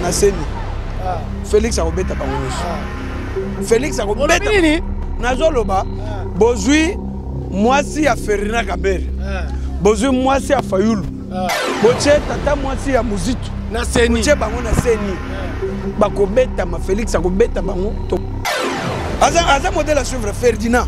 Na CENI, ah. Félix akobeta bango nyonso. Ah. Félix akobeta nini? Nazoloba, ah. Bozwi mwasi ya Ferdinand Kambere, bozwi mwasi ya Fayulu, botie tata mwasi ya Muzitu na CENI, botie bango na CENI, bakobetama. Félix akobeta bango. Aza, aza modèle à suivre. Ferdinand,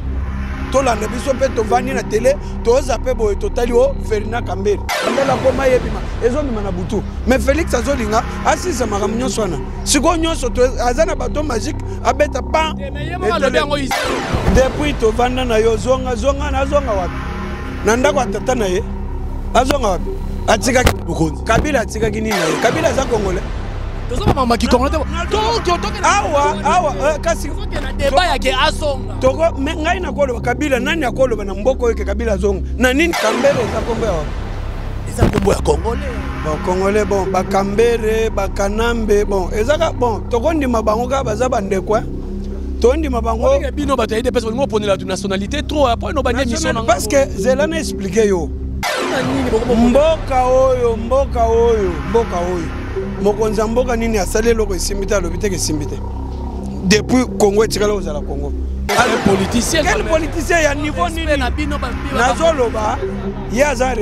tolanda biso mpe tovandi na tele, toza mpe boye, totali o Ferdinand Kambere. Kambere akoma yebima, ezobima na butu. Mais Félix azolinga asilisa makambo nyonso wana sikoyo nyonso. Aza na bateau magique, abeta pan. Depuis tovanda na yo, zonga, zonga, nazonga wapi? Na ndako ya tata na ye azonga wapi? Atikaki Kabila, atikaki nini na ye? Kabila aza Congolais? Tozobama kikongo te. Awa awa kasi débat yake azonga. Toko ngai nakoloba Kabila nani akoloba na mboka oyo ke Kabila azonga na nini? Kambere eza kombo ya wapi? Eza kombo ya Congolais. Bon, Congolais, bon, Bakambere, Bakanambe, bon, ezaka bon, tokondima bango kaka baza bandeko, tondima bango. Bino bato ya UDPS bolingo oponela tu nationalité trop après no bandi émission. Parce que zela na expliquer yo, mboka oyo, mboka oyo, mboka oyo, mokonzi ya mboka nini asali eloko esimbi te, alobi te ke esimbi te? Depuis Congo etikala kozala Congo. Politicien? Quel politicien ya niveau nini? Nazoloba, ye aza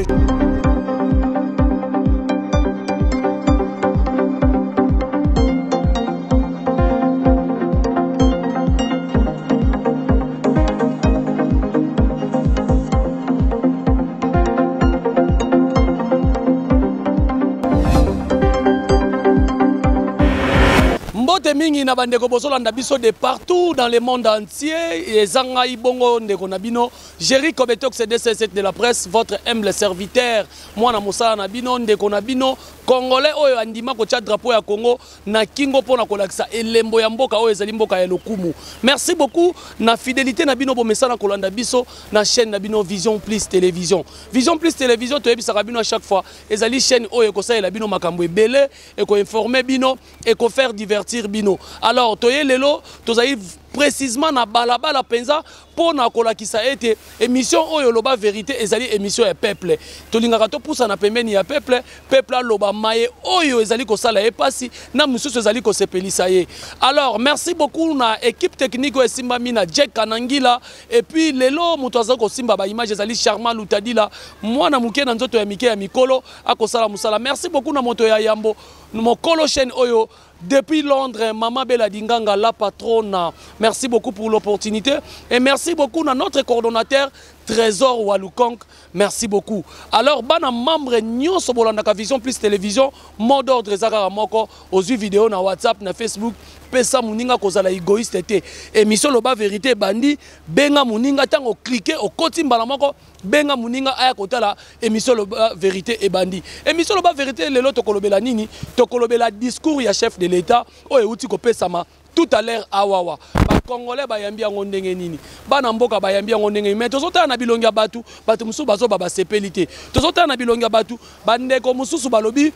Mbote mingi na bandeko bozolanda biso de partout dans le monde entier. Eza ngai bongo ndeko na bino Jerry Kobetox DCC de la presse, votre humble serviteur, mwana mosala na bino, ndeko na bino Congolais oyo andima kotia drapeau ya Congo na kingo mpona kolakisa elembo ya mboka oyo ezali mboka ya lokumu. Merci beaucoup na fidélité na bino bomesana kolanda biso na chaîne na bino Vision Plus Télévision. Vision Plus Télévision, toyebisaka bino à chaque fois, ezali chaîne oyo ekosalela bino makambo ebele, ekoinforme bino, ekofaire divertir bino. Alors toye lelo, tozali précisément na balabala mpenza mpo na kolakisa ete émission oyo Loba Vérité ezali émission ya peuple. Tolingaka topusana pembeni ya peuple, peuple aloba maye oyo ezali kosala ye pasi na mosusu ezali kosepelisa ye. Alors merci beaucoup na équipe technique oyo esimbami na Jack Kanangila. Et puis lelo moto azali kosimba baimage ezali Charma Lutadila, mwana moke na nzoto ya mike ya mikolo, akosala mosala. Merci beaucoup na moto ya yambo, mokolo chaîne oyo depuis Londres, Mama Bella Dinganga, la patronne. Merci beaucoup pour l'opportunité. Et merci beaucoup à notre coordonnateur, Trésor Walukonk. Merci beaucoup. Alors, bana membre nyonso bolandaka Vision Plus Télévision, mot d'ordre ezaka moko, ozui vidéo na WhatsApp, na Facebook, pesa muninga kozala égoïste te. Émission Loba Vérité bandi, benga muninga tango cliquer okoti mbala moko, benga muninga aya kotala émission Loba Vérité ebandi. Émission Loba Vérité lelo tokolobela nini? Tokolobela discours ya chef de l'État oyo euti kopesama tout à l'heure awawa. Ba Congolais bayambi yango ndenge nini? Bana mboka bayambi yango ndenge nini? Mais tozotala na bilongi ya bato, bato mosusu bazoba basepeli te. Tozotala na bilongi ya bato, bandeko mosusu balobi,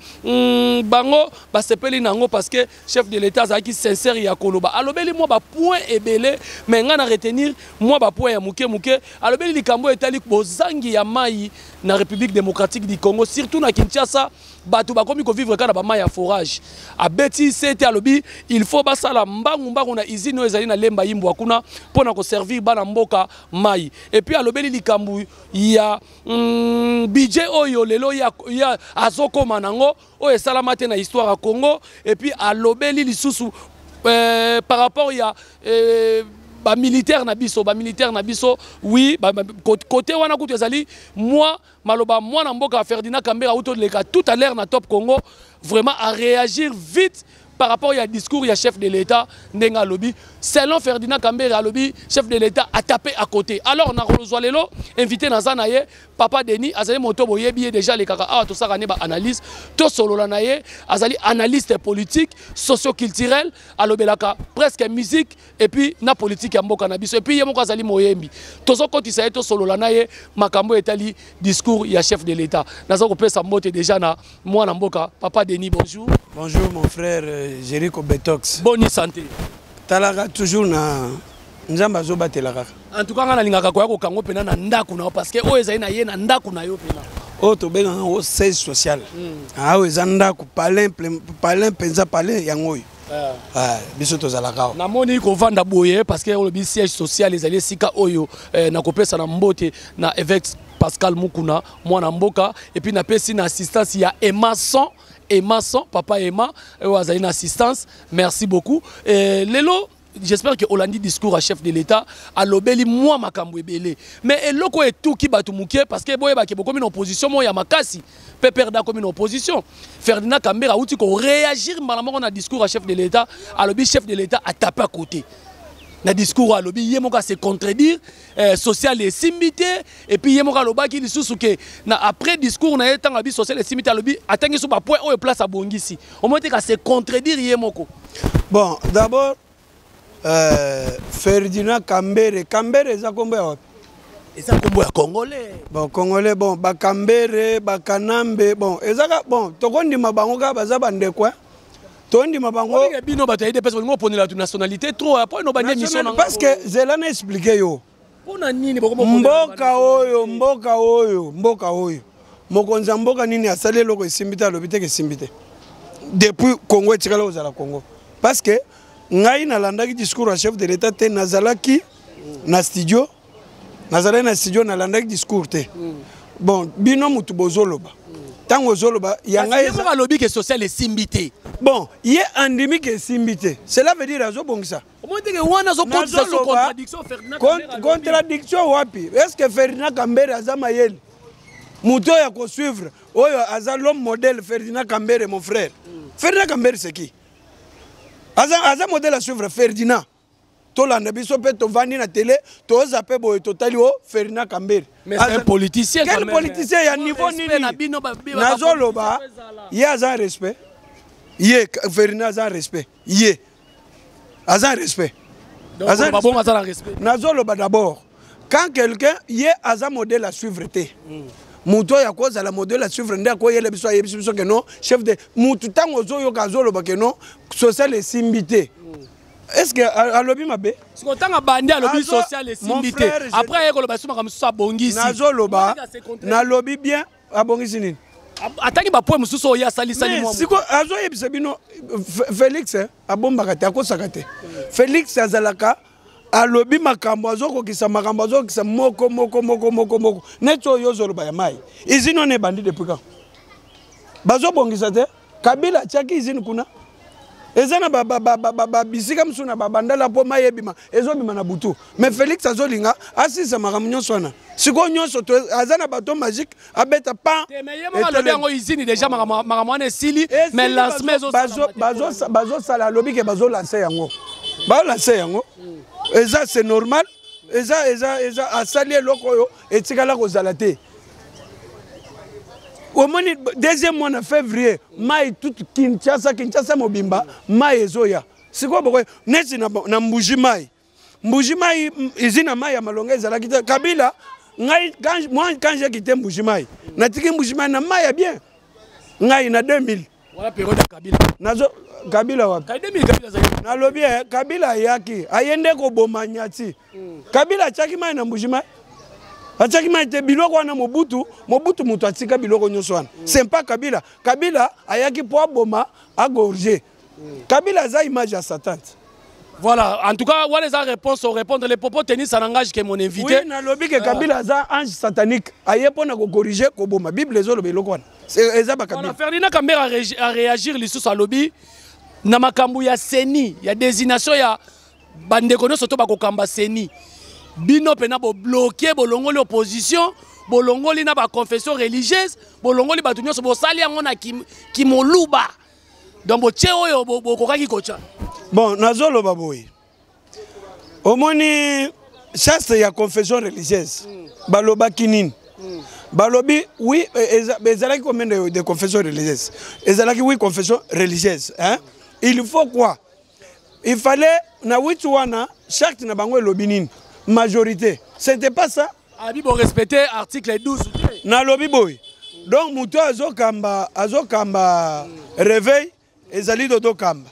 bango basepeli nango parce que chef de l'État azalaki sincère ya koloba. Alobeli mwa bapoint ebele, mais nga na retenir mwa bapoint ya moke moke. Alobeli likambo etali bozangi ya mai na République démocratique du Congo, surtout na Kinshasa. Bato bakomi kovivre kaka na bamai ya forage. Abeti sete, alobi il faut basala mbangu mbangu na usine oyo ezali na Lemba Yimbwa kuna mpona koservir bana mboka mai. Et puis alobeli likambo ya budget oyo lelo ya azokoma nango, oyo esalama te na histoire ya Congo. Et puis alobeli lisusu par rapport ya bamilitaire na biso, bamilitaire na biso, oui, côté wana kutu ezali moi maloba mwana mboka Ferdinand Kambere auto leka tout à l'heure na Top Congo, vraiment à réagir vite par rapport à discours ya chef de l'État ndenge alobi. Selon Ferdinand Kambere, alobi chef de l'État a tapé à côté. Alors na kozwa lelo invité na za na ye papa Denis, azali moto boyebi ye déjà, le kaka awa tosaka ne ba analyse, tosolola na ye. Azali analyste politique, socio-culturel, alobelaka presque musique et puis na politique ya mboka na biso. Et puis ye moko azali moyembi. Tozokotisa ye, tosolola na ye makambo etali discours ya chef de l'État. Naza kopesa mbote déjà na mwana mboka papa Denis. Bonjour. Bonjour mon frère Jericho Betox. Bonne santé? Talaka toujours na Nzambe azobatela kaka. En tout cas nga nalingaka koya kokango mpena na ndako na yo parce que oyo ezali na ye na ndako na yo mpena. Oyo tobengaka yango siège social. Awa eza ndako, palin, palin mpenza, palin yango oyo. Ah, biso tozalaka awa. Namoni kovanda boye parce que olobi siège social ezali esika oyo nakopesa na mbote na évêque Pascal Mukuna, mwana mboka, et puis napesi na assistance ya Emma Son, Emma Son, papa Emma oyo azali na assistance. Merci beaucoup. Lelo j'espère que olandi discours à chef de l'État, alobeli mwa makambo ebele, mais eloko etuki bato moke parce que boyebake bokomi na opposition moko ya makasi. PPRD akomi na opposition. Ferdinand Kambere auti koréagir mbala moko na discours à chef de l'État. Alobi chef de l'État atape à côté na discours. Alobi ye moko ase contredire, social esimbi te. Et puis ye moko alobaki lisusu ke na après discours na ye, ntango abi social esimbi te, alobi atangi so bapoint oyo place abongisi. Omoni te ka se contredire ye moko? Bon, d'abord Ferdinand Kambere, Kambere eza kombo ya wapi? Eza kombo ya Congolais. Bon, Congolais, bon, bakambere, bakanambe, bon, ezaka, bon, tokondima bango kaka baza bandeko, hein. Tondima bango. Olinga bino bato ya UDPS bolingo oponela tu nationalité trop après no bandi émission na. Parce que zela na expliquer yo. Mpona nini? Mboka oyo, mboka oyo, mboka oyo, mokonzi ya mboka nini asali eloko esimbi te, alobi te ke esimbi te? Depuis Congo etikala kozala Congo. Parce que ngai nalandaki discours ya chef de l'État te, nazalaki na studio, nazalaki na studio, nalandaki discours te. Bon, bino mutu bozoloba, ntango ozoloba ya ngai. Ye moko alobi ke social esimbi te. Bon, ye andimi ke esimbi te, cela veut dire azobongisa. Omoni te ke wana azokotisa so contradiction, Ferdinand? Contradiction wapi? Est ce que Ferdinand Kambere aza mayele? Moto oyo akosuivre oyo aza l'homme modèle, Ferdinand Kambere, mon frère. Ferdinand Kambere, c'est qui? Aza modèle à suivre, Ferdinand? Tolanda biso mpe tovandi na télé, toza mpe boye, totali o Ferdinand Kambere. Mais c'est un politicien. Quel politicien ya niveau nini? Nazoloba, ye aza respect, ye Ferdinand aza respect, ye aza respect. Bongo aza na respect. Nazoloba d'abord, quand quelqu'un, ye aza modèle à suivre te. Moto oyo akozala modèle à suivre nde akoyela biso, ayebisi biso ke non, chef de motu, ntango ozoyoka azoloba ke non, social esimbi te, est ce que alobi mabe? Siko ntango abandi alobi social esimbi te, après aye koloba so makambo mosusu abongisi. Nazoloba, nalobi bien, abongisi nini? Atangi bapoint mosusu oyo asalisali. Siko azoyebisa bino, Félix abombaka te, akosaka te. Félix azalaka, alobi makambo, azokokisa makambo, azokokisa moko moko moko moko moko. Neti oyo ozoloba ya mai, usine wana ebandi depuis quand? Bazobongisa te. Kabila atiaki usine kuna, eza na bisika mosusu na babandala mpo mai ebima, ezobima na butu. Mais Félix azolinga asilisa makambo nyonso wana. Sikoyo nyonso aza na bateau magique, abeta pan. Alobi yango, usine déjà, makambo wana esili, mais lancement. Bazosala, alobi ke bazolance yango, baolance yango, eza, c'est normal. Eza asali eloko oyo etikala kozala te. Omoni, deuxième mois na février, mai tout Kinshasa, Kinshasa mobimba mai ezoya. Sikoyo bokoye neti na Mbuji Mai, Mbuji Mai, usine ya mai ya malonga ezalaki te. Kabila, ngai quand, moi quand j'ai quitté Mbuji Mai, natiki Mbuji Mai na mai ya bien. Ngai na 2000. Wana période ya Kabila. Nazo Kabila wapi? Kai 2000 Kabila azali. Nalobi Kabila ayaki, aye nde koboma nyati. Kabila atiaki mai na Mbuji Mai? Atiaki mai te. Biloko wana Mobutu, Mobutu moto atika biloko nyonso wana. C'est pas Kabila. Kabila ayaki mpo aboma, agorge. Kabila aza image ya Satan te. Voilà, en tout cas, wana eza réponse au répondre les propos tenus, ça n'engage que mon invité. Oui, nalobi ke Kabila aza ange satanique, aye mpo na kocorriger, koboma. Bible ezoloba eloko wana, eza bakabila. Voilà, Ferdinand Kambere a réagir lisusu, alobi na makambo ya CENI, ya désignation ya bandeko nyonso to bakokamba CENI. Bino mpena bobloke, bolongoli opposition, bolongoli na baconfession religieuse, bolongoli bato nyonso, bosali yango na kimoluba. Donc botie oyo bokokaki kotya. Bon, nazoloba boye, omoni chaste ya confession religieuse, balobaki nini? Balobi oui, ezalaki combien de confession religieuse? Ezalaki oui, confession religieuse, hein? Il faut quoi? Il fallait na witi wana, charte na bango elobi nini? Majorité, c'était pas ça. Abi borespecte article 12 te. Nalobi boye, donc moto azokamba réveil ezali Dodo Kamba.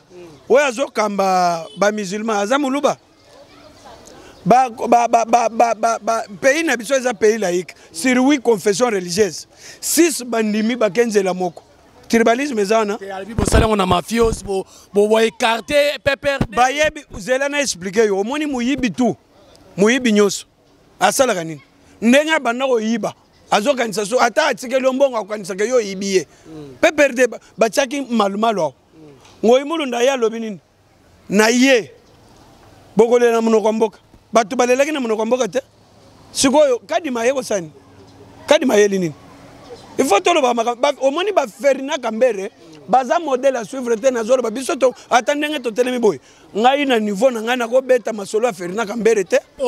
Oyo azokamba bamusulman aza moluba. Ba, ba, ba, ba, ba, ba, ba, pays na biso eza pays laïque. Sur 8 confessions religieuses, 6 bandimi bake nzela moko. Tribalisme eza wana. Alobi bosali yango na mafios, boécarter PPRD. Bayebi, zela na expliquer yo. Omoni moyibi tu, moyibi nyonso asalaka nini? Ndenge abanda koyiba, azokanisa so ata atikeli yo mbongo, akokanisaka yo oyibi ye. PPRD batiaki malumalu awa. Ngoi Mulunda ye alobi nini na ye? Bokolela na monoko ya mboka. Bato balelaki na monoko ya mboka te. Sikoyo Kadima aye kosala nini? Kadima ayeli nini? Il faut toloba makambo. Omoni, baFerdinand Kambere baza modèle à suivre te. Nazoloba, biso to ata ndenge totelemi boye, ngai na niveau na ngai nakobeta masolo ya Ferdinand Kambere te. Oh.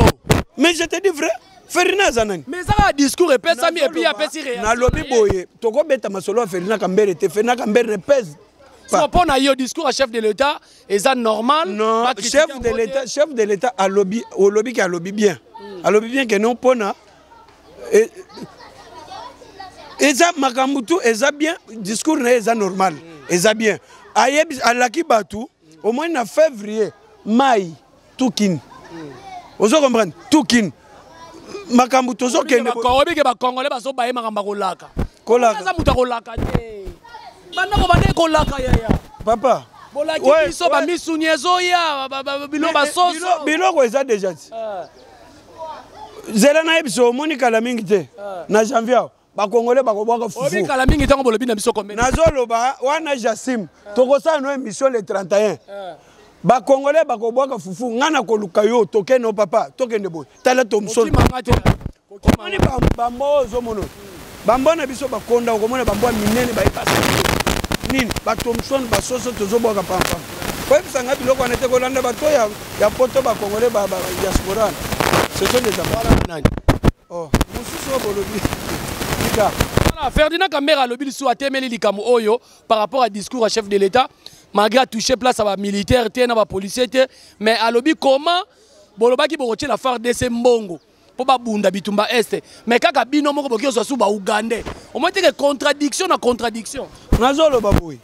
Mais je te dis vrai, Ferdinand aza nani? Mais eza kaka discours epesami et puis apesi réaction. Nalobi boye, tokobeta masolo ya Ferdinand Kambere te. Ferdinand Kambere ne pèse pas. Mpo na yo, discours ya chef de l'État eza normal? Non, chef de l'État, chef de l'État alobi, olobi ke alobi bien, alobi bien ke non, mpona eza makambo tu eza bien. Discours na ye eza normal, eza bien. Ayebi, alaki bato, omoni na février mai tukini, ozo comprendre, tukini makambo tozokende. Oyebi ke Bacongolais bazobaye makambo akolaka. Kolaka. Aza moto akolaka te. Bandako bande kolaka, yaya. Papa. Bolaki biso bamisuni ezoya, bilo basoso. Biloko eza déjà ti. Zela nayebi so, omoni kala mingi te, na janvier awa Bakongole bakobwaka fufu. Kala mingi, ntango bolobi na biso combien? Nazoloba wana, Jasim, tokosala no émission le 31. Bakongole bakobwaka fufu. Ngai na koluka yo, tokende o papa, tokende boye. Tala Thomson, omoni bambo oyo ozomona, bambo na biso bakonda, okomona bambo ya minene bayebasa nini, bathomson, basoso tozobwaka pampam. Koyebisa ngai biloko wana te, kolanda bato ya poto. Bakongole diaspora, ce sont des nani? Oh, mosusu oyo bolobi tika. Voilà, Ferdinand Kambere alobi lisusu, atemeli likambo oyo par rapport à discours ya chef de l'État, malgré atouché place ya bamilitaire te na bapolicier te, mais alobi comment bolobaki bokotiela FARDC mbongo mpo babunda bitumba Est, mais kaka bino moko boki ozwa su Baougandais. Omoni teke contradiction na contradiction. Nazoloba boye,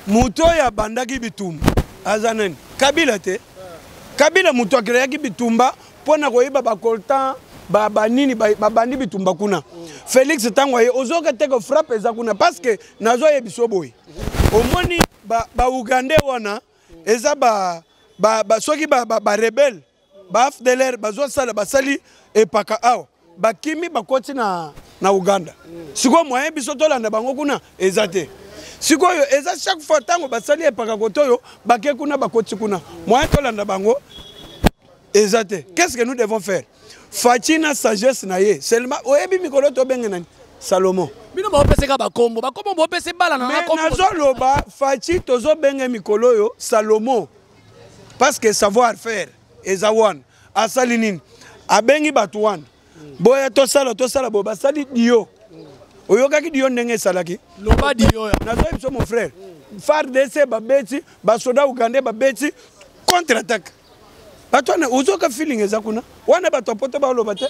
moto oyo abandaki bitumba aza nani? Kabila te? Kabila moto acréaki bitumba mpo na koyeba bacoltan, banini, babandi bitumba kuna. Félix ntango aye, ozoka te ko frappe eza kuna, parce que nazoyebi so boye, omoni Baougandais wana eza soki barebelles ba FDLR bazosala, basali epaka awa, bakimi, bakoti na Uganda. Sikoyo moyen biso tolanda bango kuna eza te. Sikoyo eza chaque fois ntango basali epaka kote oyo, bake kuna, bakoti kuna, moyen tolanda bango eza te. Qu'est-ce que nous devons faire? Fatshi na sagesse na ye seulement. Oyebi mikolo tobenge nani? Salomon. Bino baopeseka bakombo, bakombo boopesa bala na. Nazoloba, Fatshi tozobenge mikolo oyo Salomon, parce que savoir faire eza wana. Asali nini? Abengi bato wana, boya tosala, tosala boye. Basali dio, oyokaki dio ndenge esalaki. Loba dio. Nazoyebi biso, mon frère, FARDC babeti basoda ugandais, babeti contre attaque bato wana. Ozoka feeling eza kuna wana, bato ya poto baloba te,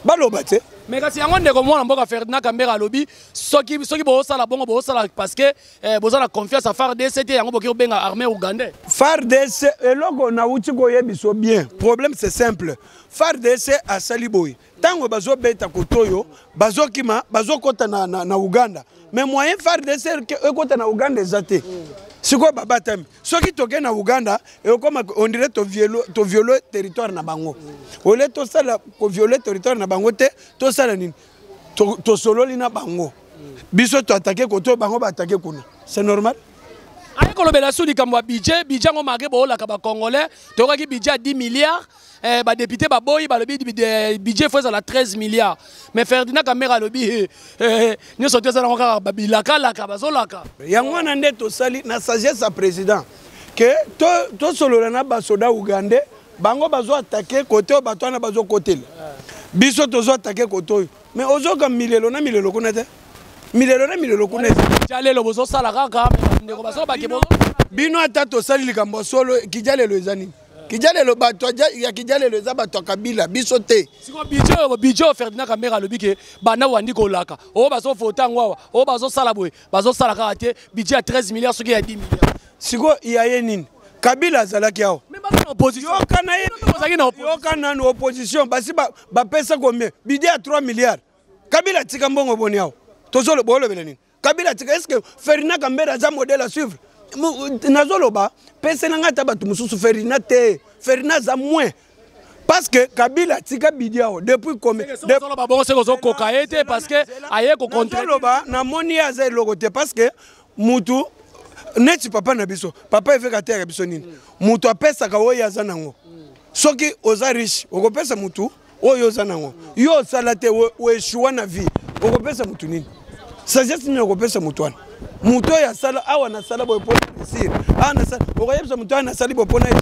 baloba te. Mais kasi yango, ndeko mwana mboka Ferdinand Kambere alobi soki bozosala bongo, bozosala parce que boza na confiance ya FARDC te, yango boki kobenga armée ougandais. FARDC, eloko nauti koyebiso bien, problème c'est simple. FARDC asali boye, ntango bazobeta koto oyo, bazokima, bazokɔta na Uganda, mais moyen FARDC ekɔta na Uganda eza te. Sikoyo babatami, soki toke na Uganda, ekokoma on dirait toviole territoire na bango. Ole tosala koviole territoire na bango te, tosala nini? Tosololi na bango, biso toattaquer koto oyo, bango baattaquer kuna, c'est normal. Aye kolobela su likambo ya budget. Budget yango, malgré boolaka Bacongolais, toyokaki budget ya 10 milliards, badéputé baboyi, balobi budget faut ezala 13 milliards. Mais Ferdinand Kambere alobi nyonso te eza nango kaka babilakalaka, bazolaka. Yango wana nde tosali na sagesse ya président ke tosolola na basoda ugandais. Bango bazoattaquer kote oyo, bato wana bazokotela biso, tozoattaquer kote oyo. Mais ozoka milelo na milelo kuna te, milelo na milelo kuna. Ja lelo bozosala kaka, ndeko, bazolobake. Bino ata tosali likambo ya solo, kijalelo eza nini? Kijalelo, bato ya kijalelo eza bato ya Kabila, biso te. Siko budget oyo, budget oyo, Ferdinand Kambere alobi ke banda wandi kolaka oyo, bazovota yango awa, oyo bazosala boye, bazosala kaka te budget ya 13 milliards soki ya 10 milliards. Sikoyo ya ye nini? Kabila azalaki awa. Mais baza na opposition. Yoka na ye. Bozalaki na opposition. Yoka nanu, opposition basi bapesa combien? Budget ya 3 milliards. Kabila atika mbongo boni awa? Tozoloba nini? Kabila atika. Est ce que Ferdinand Kambere aza modèle à suivre? Nazoloba, pesela ngai ata bato mosusu, Ferdinand te. Ferdinand aza moins, parce que Kabila atika bidi awa depuis combien? Ozoloba bongo soki ozokoka ye te, parce que aye kocontredire. Nazoloba, namoni ye aza eloko te, parce que mutu neti papa na biso, papa eveka, ateyaka biso nini? Mutu apesaka oyo aza nango. Soki oza riche, okopesa mutu oyo oza nango. Yo osala te, oéchouer na vie, okopesa mutu nini? Sagesse nini okopesa mutu wana? Mutu oyo asala awa, nasala boye mpo réussir awa, nasala, okoyebisa mutu awa nasali boye mpona yo.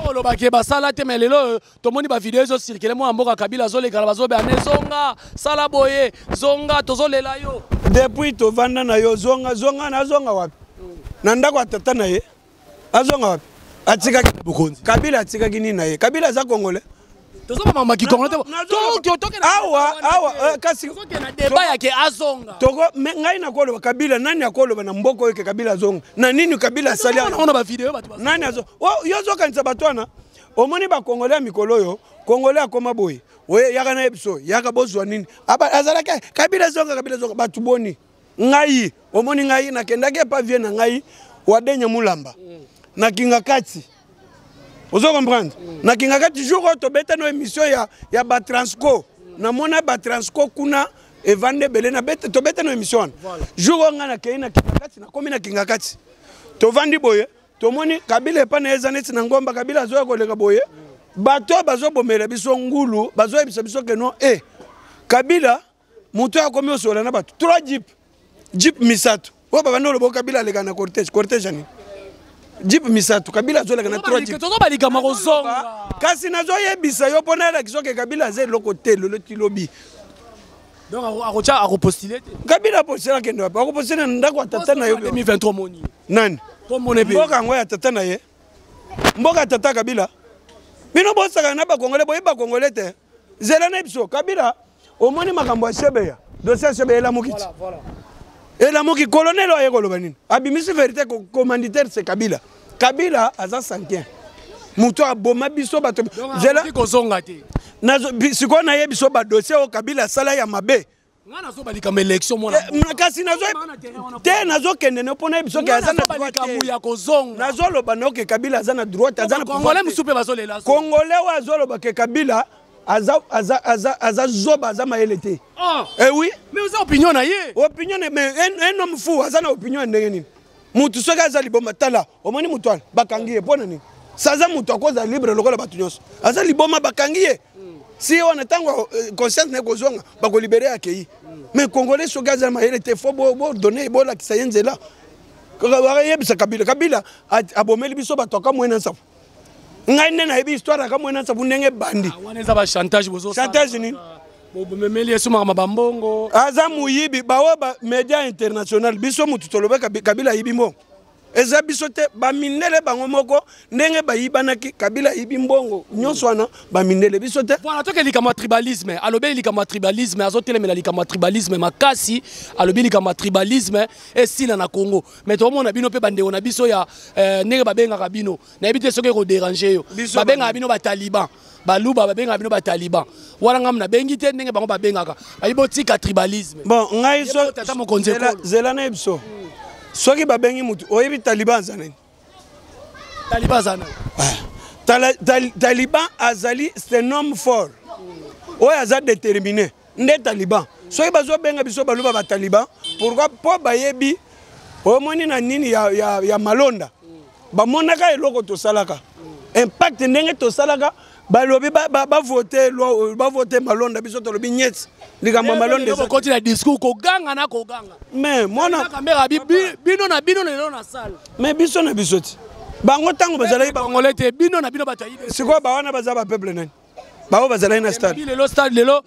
Olobaki basala te, mais lelo tomoni bavideo ezocirculer, mwana mboka Kabila azolekala, bazobea zonga, sala boye, zonga, tozolela yo. Depuis tovanda na yo, zonga, zonga, nazonga wapi? Na ndako ya tata na ye, azonga wapi? Atikaki bokonzi. Kabila atikaki nini na ye? Kabila aza Congolais? Tozobama kikongo te. Awa awa kasi na débat yake azonga. Toko me ngai nakoloba Kabila, nani akoloba na mboka oyo ke Kabila azonga na nini? Kabila asali ona bavideo bato. Nani azo yo ozokanisa bato wana? Omoni Bakongolais ya mikolo oyo, Congolais akoma boye, oye yaka na ye biso, yaka bozwa nini. Azalaki Kabila zonga, Kabila zonga, bato boni? Ngai omoni ngai nakendaki epa vieux na ngai Wadenya Mulamba na Kinga Kati, ozo comprendre? Na Kinga Kati, jour oyo tobeta no émission ya Batransco, namona Batransco kuna evanda ebele. Tobeta no émission wana. Jour oyo ngai nakei na Kinga Kati, nakomi na Kinga Kati, tovandi boye, tomoni Kabila epa na ye, eza neti na ngomba. Kabila azoya koleka boye, bato oyo bazobomela biso ngulu bazoyebisa biso ke non, e Kabila moto oyo akomi osola na bato, trois jeep, jeep misato oyo babandi oloba Kabila aleka na cortège. Cortège ya nini? Jeep misato, Kabila azoleka na trois jeep. Tozoba likambo kozonga. Kasi nazoyebisa yo mpo nayelakisa oke Kabila aza eloko te lelo ti lobi. Donc akotya, akopostule te? Kabila apostule, akende wapi? Akopostule na ndako ya tata na yo? 2023 moni. Nani? Tomona ebe. Mboka yango ya tata na ye? Mboka ya tata Kabila? Bino bosaka na Bakongole, boyebi Bakongole te. Zela na biso Kabila, omoni makambo ya Chebeya, dossier ya Chebeya elamuki ti elamuki. Colonel oyo aye koloba nini? Abimisi vérité, commanditaire c'est Kabila. Kabila aza sanquin, moto aboma biso bato. Zela, kozonga te. Sikoyo nayebi biso badossier oyo Kabila asala ya mabe. Nga nazoba likambo élection, mwana. Kasi nazo te, nazokende ne mpo nayebi soki aza na droit. Likambo ya kozonga. Nazoloba noke Kabila aza na droit, aza na Congolais mosusu mpe bazolela. Congolais oyo azoloba ke Kabila aza, aza, aza, aza zoba, aza mayele te. Ah. Eh oui. Mais oza opinion na ye. Opinion, mais un homme fou aza na opinion ya ndenge nini? Mutu soki aza liboma, tala, omoni mutu wana bakangi ye mpo na nini? Saza mutu akozala libre lokola bato nyonso. Aza liboma, bakangi ye. Si wana ntango conscience na ye kozonga, bakolibérer, akei. Mais Congolais soki aza mayele te, faut bodonner, bolakisa ye nzela. Ayebisa Kabila, Kabila abomeli biso bato akamwena nsafu. Ngai nde nayebi histoire akamwena nsafu ndenge ebandi. Wana eza bachantage. Chantage nini? Bomemeli esomaka bambongo. Aza moyibi. Baoyo ba média international, biso motu toloba Kabila ayibi mbongo, eza biso te. Bamindele bango moko ndenge bayibanaki, Kabila ayibi mbongo nyonso wana, bamindele, biso te. Voilà, toke likambo ya tribalisme. Alobeli likambo ya tribalisme, azotelemela likambo ya tribalisme makasi. Alobi likambo ya tribalisme esila na Congo. Mais tomona bino mpe bandeko na biso ya ndenge babengaka bino, nayebi te soki ekodéranger yo. Babengaka bino bataliban, Baluba babengaka bino bataliban. Wana ngambo nabengi te, ndenge bango babengaka, bayi botika tribalisme. Bon, ngai so tata mokonzi. Zela na biso, soki babengi mutu, oyebi taliban aza nani? Taliban aza nani? Taliban azali, c'est un homme fort oyo aza déterminé, nde taliban. Soki bazobenga biso Baluba bataliban, pourquoi? Mpo bayebi, omoni na nini ya malonda, bamonaka eloko tosalaka, impact ndenge tosalaka. Balobi bavote loi, bavote malonda, biso tolobi nyeti likambo ya malonda. Okoti na discours koganga na koganga. Mais mwana Kambera bino na bino lelo na salle. Mais biso na biso ti bango ntango bazalaki Congolais te, bino na bino bato ya Sikoyo bawana baza bapeuple nani? Bao bazalaki na stade. Lelo stade lelo.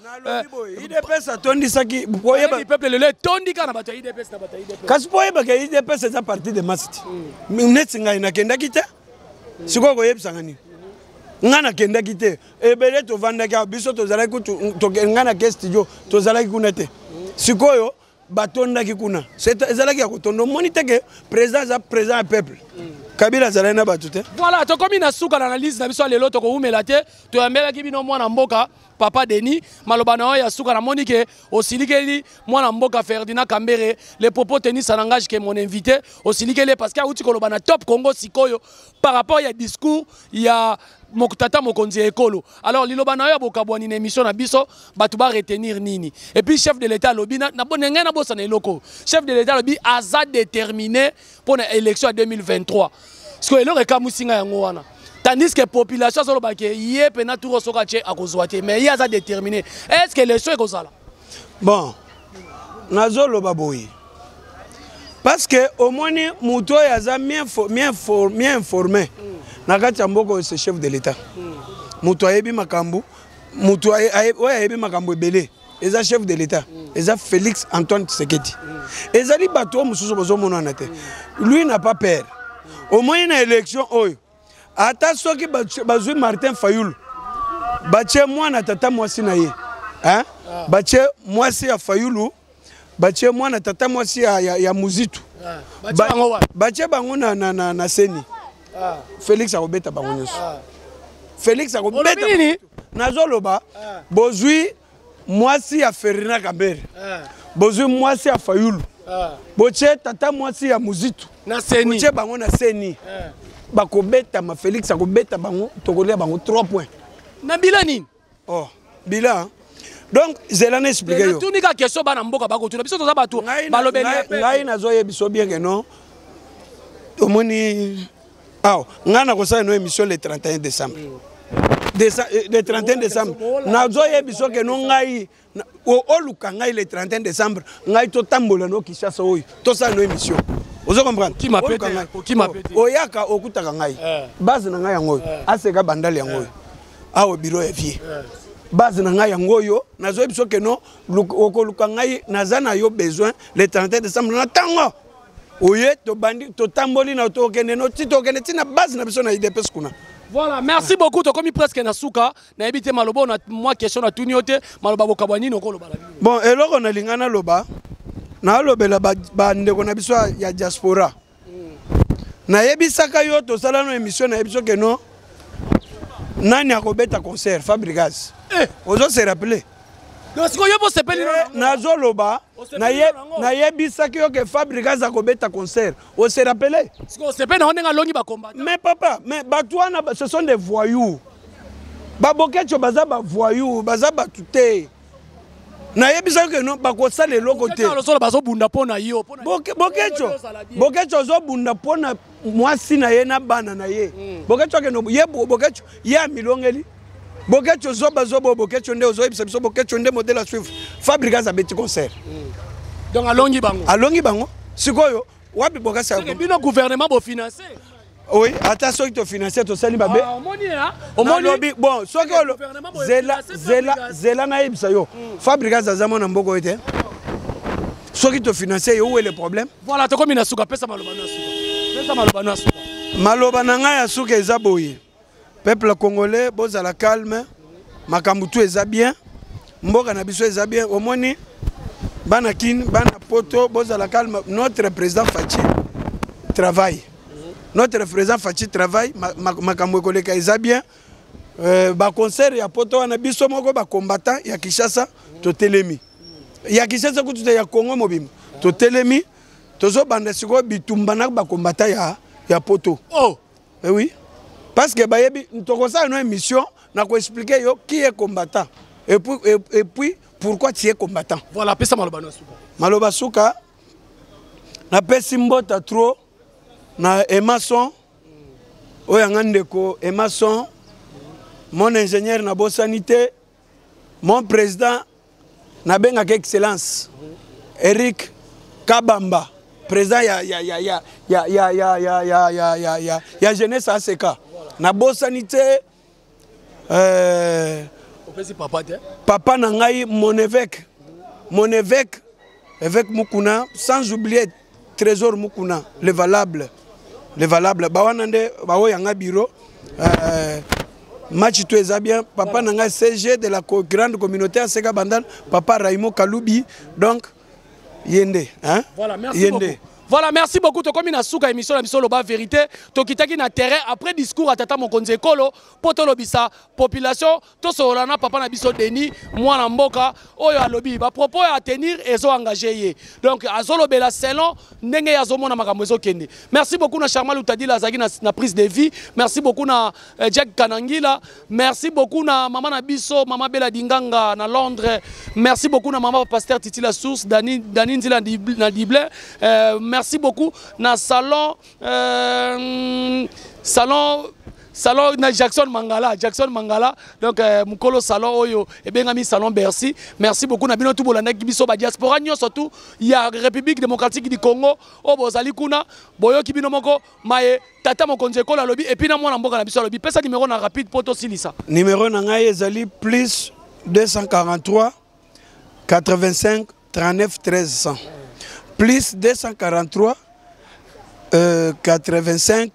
UDPS atondisaki. Koyeba peuple lelo etondi kaka na bato ya UDPS, na bato ya UDPS. Kasi mpo oyebaka UDPS eza parti de masse ti neti ngai nakendaki te. Sikoyo koyebisanga nini? Ngai nakendaki te, ebele tovandaki awa. Biso tozalaki kutu, ngai nake studio, tozalaki kuna te. Sikoyo batondaki kuna, ezalaki ya kotonda. Omoni te ke président aza président ya peuple. Kabila azalaki na bato te. Voilà, tokomi na suka na analyse na biso ya lelo. Tokowumela te. Toyambelaki bino mwana mboka Papa Denis. Maloba na oyo ya suka, namoni ke osilikeli mwana mboka Ferdinand Kambere. Les propos tenus, ça n'engage que mon invité. Osilikeli parce que auti koloba na Top Congo sikoyo par rapport ya discours ya tata mokonzi ya ekolo. Alors, liloba na yo ya bokabwani na émission na biso, bato ba retenir nini? Et puis chef de l'État alobi na ngai nabosana eloko. Chef de l'État alobi aza déterminé mpo na élection ya 2023. Parce que eloko ekamwisi ngai yango wana, tandis que population azoloba ke ye mpena tour soki atie akozwa te, mais ye aza déterminé. Est ce que élection ekozala? Bon, nazoloba boye parce que omoni moto oyo aza bien informé na kati ya mboka oyo, c'est chef de l'État. Moto ayebi makambo, moto oyo ayebi makambo ebele eza chef de l'État, eza Félix Antoine Tshisekedi. Ezali bato oyo mosusu bozomonana te. Lui n'a pas peur. Omoni na élection oyo, ata soki bazwi Martin Fayulu, batie mwana tata mwasi na ye, hein? Batie mwasi ya Fayulu, batie mwana tata mwasi ya Muzitu, batie bango na CENI, Félix akobeta bango nyonso. Félix akobeta. Nazoloba, bozwi mwasi ya Ferdinand Kambere, bozwi mwasi ya Fayulu, botie tata mwasi ya Muzitu, botie bango na CENI, bakobetama. Félix akobeta bango, tokolia bango 3 points. Na bila nini? Oh, bila. Donc zela na expliquer yo. Natuni ka question, bana mboka bakotuna biso, toza bato balobeli. Ngai nazoyebi bien ke non, omoni awa ngai nakosala no émission le 31 décembre. Le 31 décembre nazoyebi so ke no, ngai oluka ngai le 31 décembre, ngai totambola no Kinshasa oyo, tosala no émission. Ozo comprendre? Oyaka okutaka ngai base na ngai yango oyo, aseka bandali yango oyo awa, bureau ya vie, base na ngai yango oyo. Nazoyebi so ke no, okoluka ngai, naza na yo besoin le 31 décembre na ntango oye, tobandi, totamboli na tokende no ti tokende ntina base na biso na UDPS kuna. Voilà, merci beaucoup. Tokomi presque na suka. Nayebi te maloba na mwa question natuni yo te, maloba bokabwa nini okoloba na bino? Bon, eloko nalinga naloba, nalobela bandeko na biso ya diaspora. Nayebisaka yo, tosala no émission, nayebi so ke no, nani akobeta concert? Fabregas. Ozo se rappeler? Donc sikoyo yo bosepeli? Nazoloba, nayebisaki yo ke Fabregas akobeta concert. Ose rappeler? Sikoyo osepeli nango ndenge alongi bakombata? Mais papa, mais bato wana, ce sont des voyous. Babokeco baza bavoyous, baza bato te. Nayebisaki ke no, bakosala eloko te. Losolo bazobunda mpo na yo. Bokeco, Bokeco azobunda mpo na mwasi na ye na bana na ye. Bokeco akende ye, Bokeco ye amilongeli. Bokeco zoba zoba, Bokeco nde ozoyebisa biso Bokeco nde modèle à suivre? Fabregas abeti concert. Donc alongi bango. Alongi bango. Sikoyo wapi bokasi? Bino gouvernement bofinance. Oui, ata soki tofinance, tosali mabe? Omoni. Bon, soki zela, zela, zela, nayebisa yo, Fabregas aza mwana mboka oyo te. Soki tofinance ye, où est le problème? Voilà, tokomi na suka. Pesa maloba na suka, pesa maloba na suka. Maloba na ngai ya suka eza boye: peuple congolais, bozala calme, makambo tu eza bien, mboka na biso eza bien. Omoni bana Kini, bana Poto, bozala calme. Notre président Fatshi travaille, notre président Fatshi travaille. Makambo ekoleka, eza bien. Baconcert ya Poto wana, biso moko bacombattant ya Kinshasa totelemi, ya Kinshasa kutu te, ya Congo mobimba totelemi, tozobanda sikoyo bitumba na bacombattant ya Poto. Oh. Eh oui, parce que bayebi, tokosala no émission na koexpliquer yo qui est combattant et puis pourquoi tu es combattant. Voilà, pesa maloba na suka. Maloba suka, napesi mbota trop na Emason oyo yanga ndeko Emason, mon ingénieur. Nabosani te mon président, nabengaka excellence Eric Kabamba, président ya jeunesse ACK. Nabosani te Opesi papa te? Papa na ngai, mon évêque, mon évêque, évêque Mukuna, sans oublier Trésor Mukuna, le valable, le valable. Bawana nde baoyo yanga bureau, match to eza bien. Papa na ngai CG de la grande communauté ACK Bandal, papa Raimo Kalubi, donc ye nde, hein? Voilà, merci Ye nde. Beaucoup. Voilà, merci beaucoup. Tokomi na suka émission na biso Loba Vérité. Tokitaki na terrain après discours à tata mokonzi ekolo po tolobisa population, tosolola na papa na biso Denis mwana mboka oyo alobi ba propos à tenir ezo engagé ye. Donc azolobela selon ndenge ye azomona makambo ezokende. Merci beaucoup na Charmal Utadila azalaki na prise de vie. Merci beaucoup na Jack Kanangila. Merci beaucoup na mama na biso, mama Bella Dinganga na Londres. Merci beaucoup na mama pasteur Titi La Source, Dani Nzila na Diblin. Merci beaucoup na salon na Jackson Mangala, Jackson Mangala. Donc mukolo salon oyo ebengami salon Bercy. Merci beaucoup na bino tout bolandaki biso ba diaspora nyonso tout ya République démocratique du Congo oyo bozali kuna, boyoki bino moko maye tata mokonzi ekolo alobi et puis na mwana mboka na biso alobi. Pesa numéro na rapide po tosilisa. Numéro na ngai ezali plus 243 85 39 13 100. Plus 243 85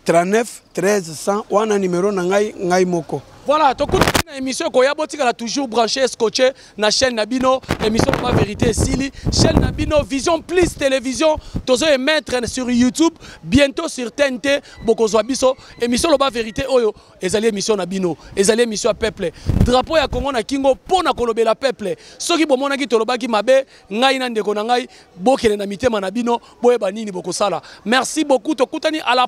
39 13 100 wana numéro na ngai, ngai moko. Voilà, tokutani na émission koya, botikala toujours branché, scotché na chaîne na bino, émission Loba Vérité esili, chaîne na bino Vision Plus Télévision, tozo émettre sur YouTube, bientôt sur TNT, bokozwa biso émission Loba Vérité oyo ezali émission na bino, ezali émission ya peuple. Drapeau ya Congo na kingo pona kolobela peuple. Soki bomonaki tolobaki mabe, ngai na ndeko na ngai, bokele na mitema na bino, boyeba nini bokosala. Merci beaucoup, tokutani à la